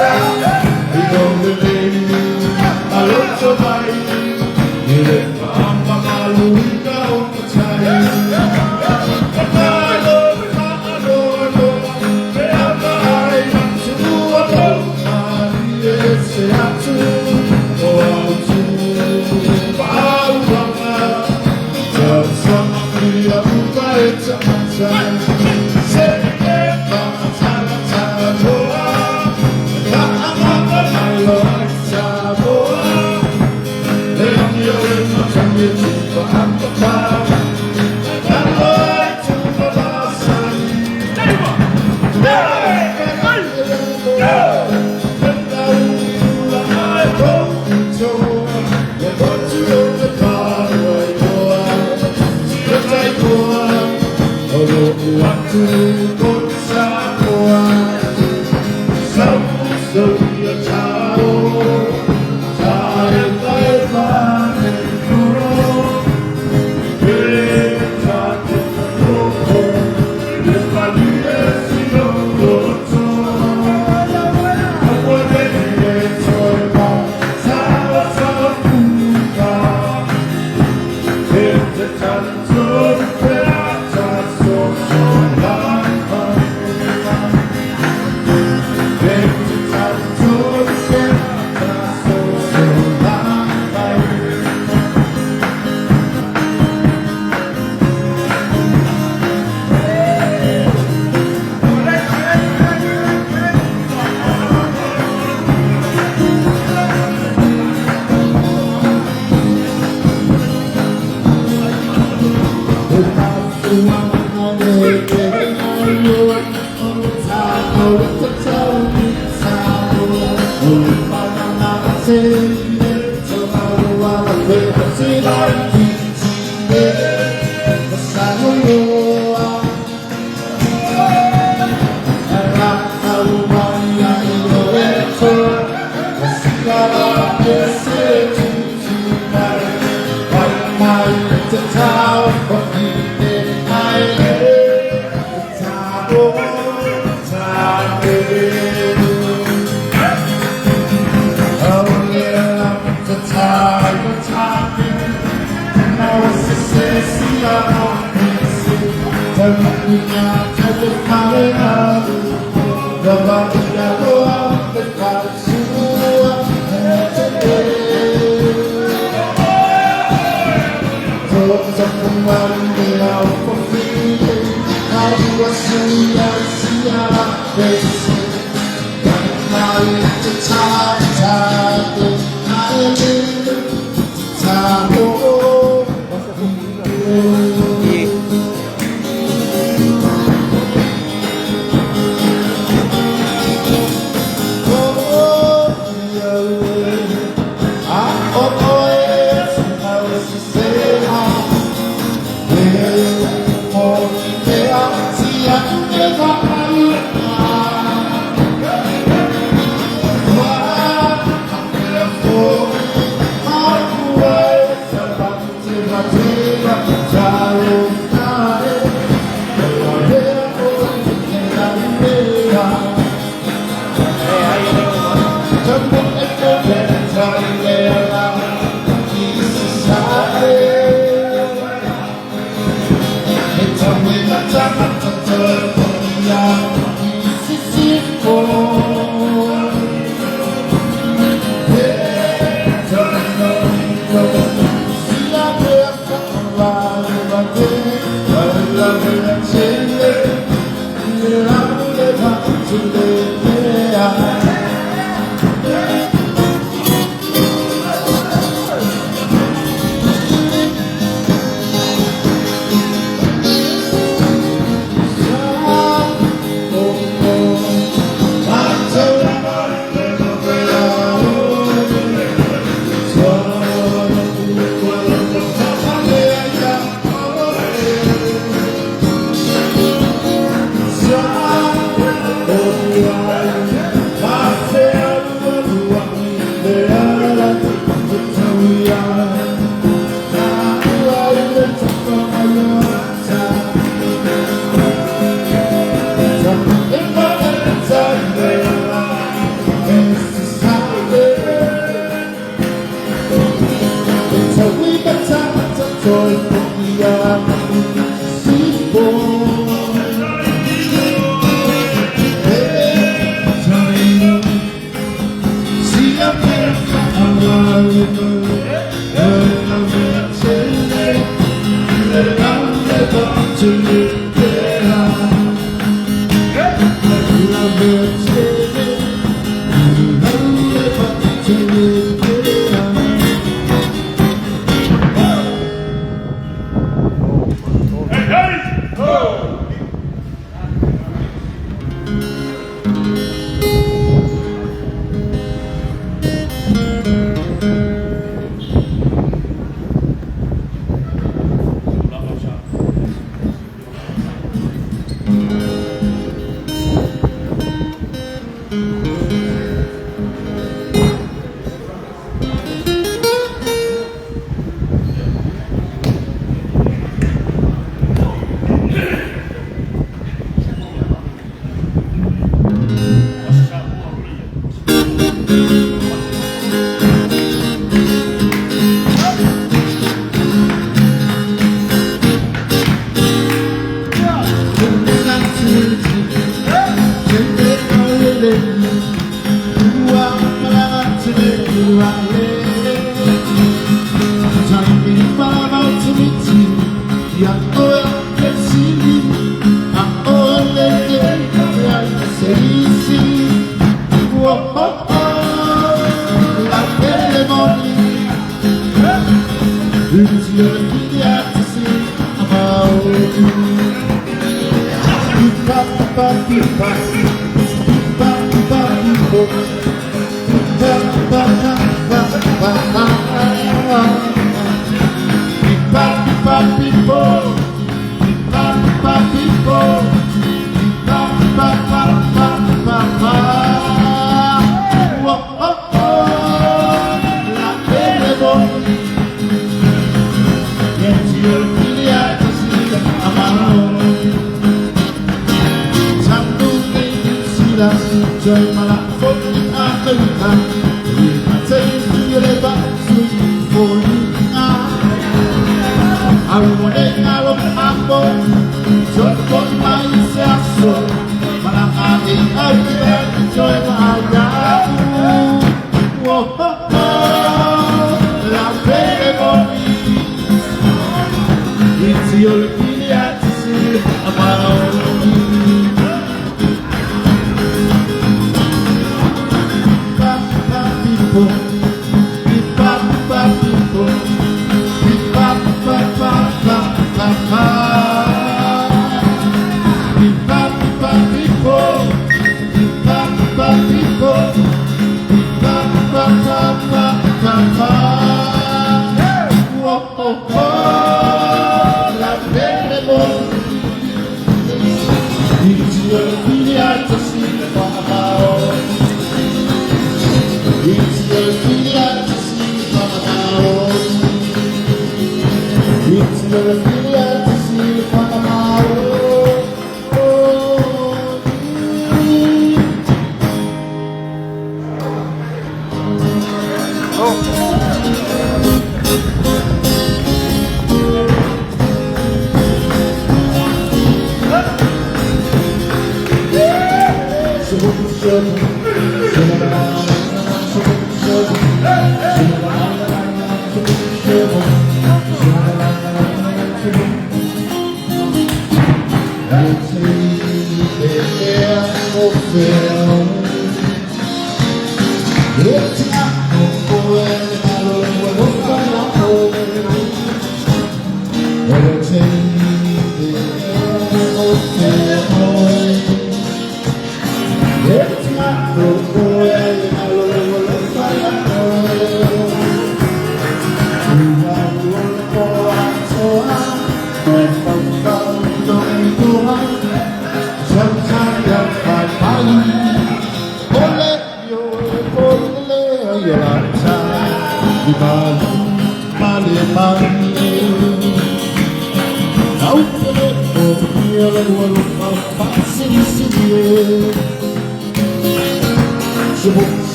Oh,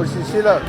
Mo le silasila,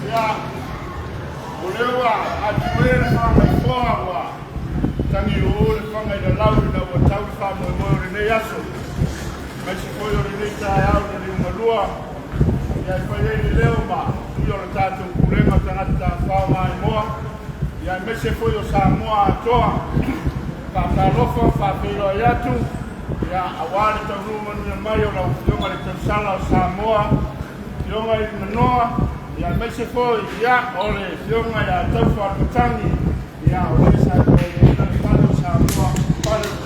Ia, o lea ua atiuē le fagaifoa ua tagiuu le faga i le lau ina ua tau le faamoemoe o lenei aso, aemaise foi o lenei taeao i le liugalua, ia e fai ai le leo ma sui o le tatou Pulega o Tagata Tafafao Maimoa, ia aemaise foi o Samoa atoa. Faatalofa ma faafeiloai atu, ia aua le taunuu manuia mai o lau Afioga i le Tausala o Samoa, Afioga i le Manoa, ia aemaise foi ia o le Afioga ia Taufaalumatagi, ia o le sa taualumaina le fale o Samoa, fale o le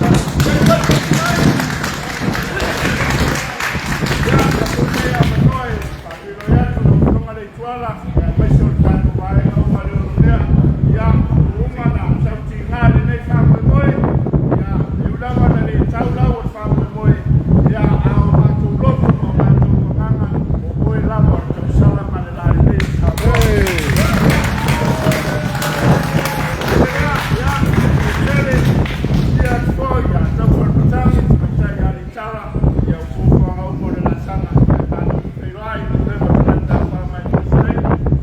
Ia, tatou nei avanoa e faafeiloai atu lau Afioga Leituala, ia aemaise o le tatou vaega uma le Onomea, ia ua uma ona sautiga lenei faamoemoe, ia e ui lava ina le tau lau o le faamoemoe, ia a o matou loto ma o matou agaga, o oe lava o le tausala ma le lalelei o Samoa. Ia, tele ia atu foi ia Taufalematagi, Tamaitai Aleitala, ia o fuafuaga uma o le laasaga, ia tatou feiloai i le Pulega o Tagata Tafafao Maimoa.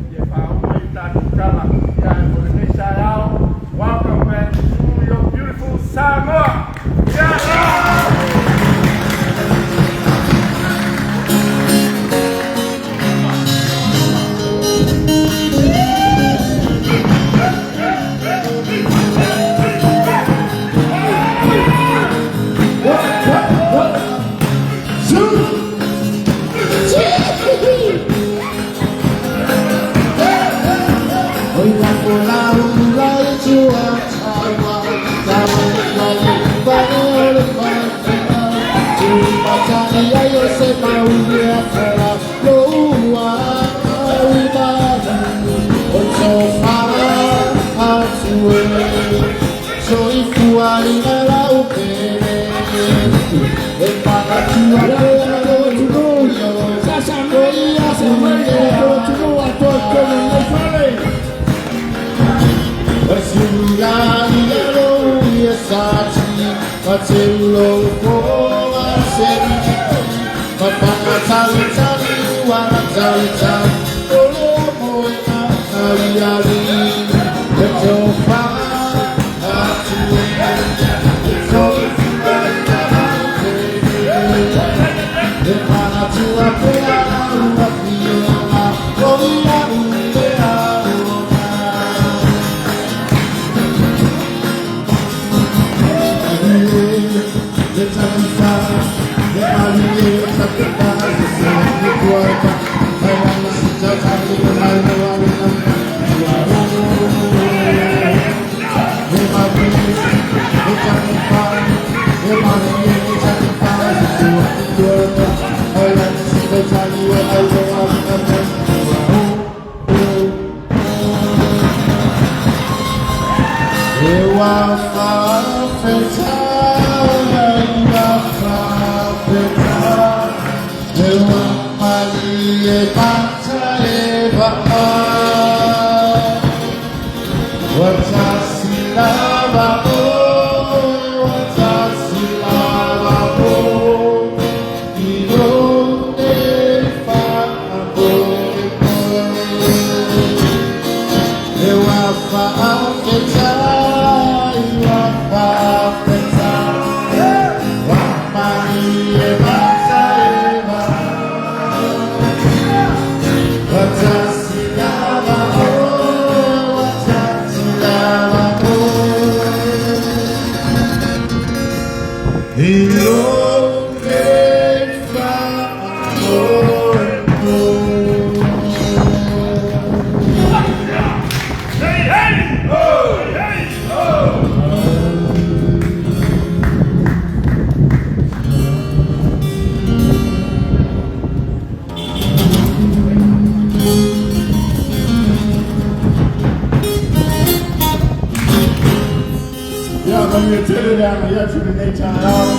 Ia, manuia tele le agai atu i lenei taeao.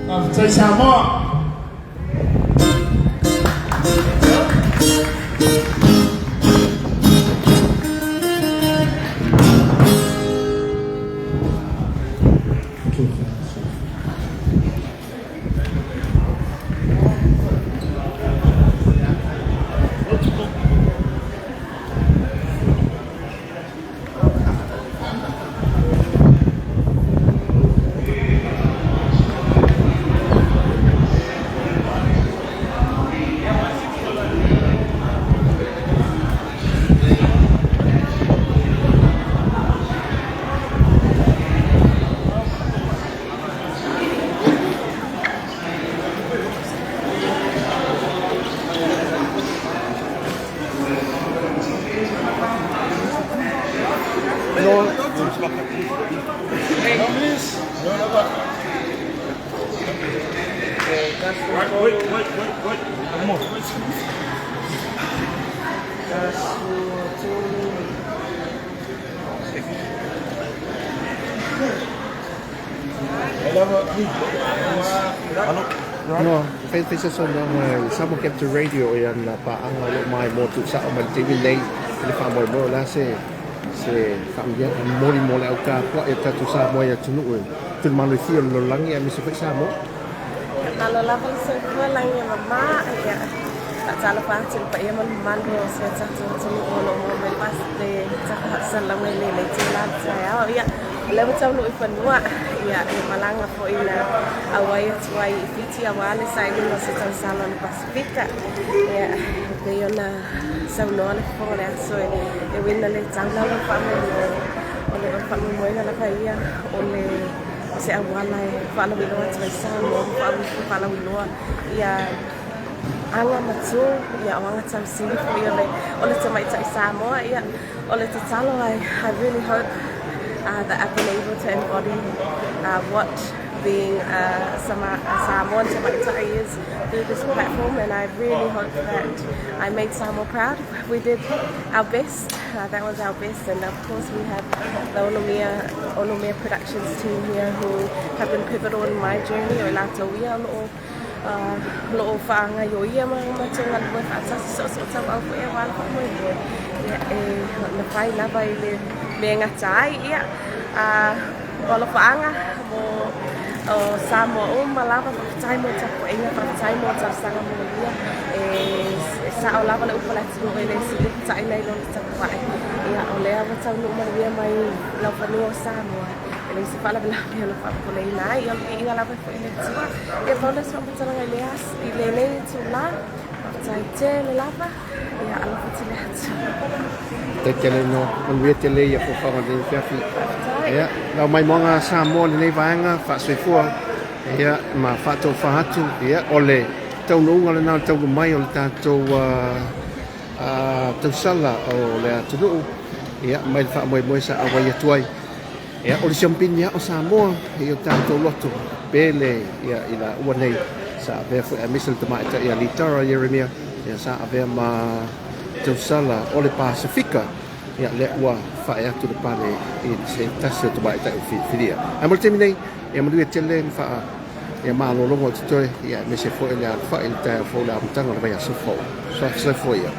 Faafetai Samoa. Wait, wait, wait, wait. No, fai se saunoaga i Samoa Capital Radio i ana paaga o lo o mai mo tuusao ma le taimi lenei i le faamoemoe o le a se faamanuiaga momoli mo le au tapuai a tatou Samoa i atunuu e tulimanu i fia o le lalolagi aemaise foi Samoa. Malo lava le soifua lagi e mama, ia faatalofa atu i le paia ma le mamalu o si o tatou atunuu o lo o maua mai le tafasalauga i lenei itula o le taeao. Ia, o lea ua taunuu i fanua, ia le malaga foi na auai atu ai i Fiti aua le sailiga o se tausala o le Pasefika. Ia, e pei ona saunoa le fofoga o le aso e ui ina le tau lava le faamoemoe, o le faamoemoega lava ia o le o se auala e faalauiloa atu ai Samoa ma faalauiloa ia aga ma tū, ia o aga tausili foi o le, o le tamaitai Samoa. Ia, o le tatalo, I really hope that I've been able to embody what being a Samoan tamaitai is through this platform, and I really hope that I made Samoa proud. We did our best, that was our best, and of course we have the Onomea Productions team here who have been pivotal in my journey. O i latou ia o lo o faagaioia ma matou galue faatasi soosoo tauau foi aua le faamoemoe. Ia, e mafai lava i le mea e gata ai, ia, o alofaaga mo o Samoa uma lava, faafetai mo le tapuaiga, faafetai mo talosaga molia. E sao lava le upu a le atunuu e le sili le ta'i nai lo le tapuai. Ia, o lea ua taunuu manuia mai i laufanua o Samoa, e leai se faalavelave o lo o faapopoleina ai. Ia, o le viiga lava e foi i le Atua. Ia, pau lea o se faamatalaga i lea i lenei itulā. Faafetai tele lava. Ia, alofa tele atu. Faafetai tele no, manuia tele ia fofoga lenei afiafi. Faafetai. Ia, lau maimoaga a Samoa lenei vaega faasoifua ia ma faatofa atu ia o le taunuuga lena o le taunuu mai o le tatou tausala o le atunuu ia mai le faamoemoe sa auai atu ai. Ia o le siampini o Samoa i o tatou loto pele ia i la ua nei sa avea foi aemaise le tamaitai ia Litara Ieremia ia sa avea ma tausala o le Pasefika ia lea ua fae atu le pale i se tasi o tamaitai o filifilia. Ae mo le taimi nei, ia manuia tele ma faa ia malologa o totoe ia aemaise foi le alafai i le taeao fou le amataga o le vaiaso fou. Soifua ia.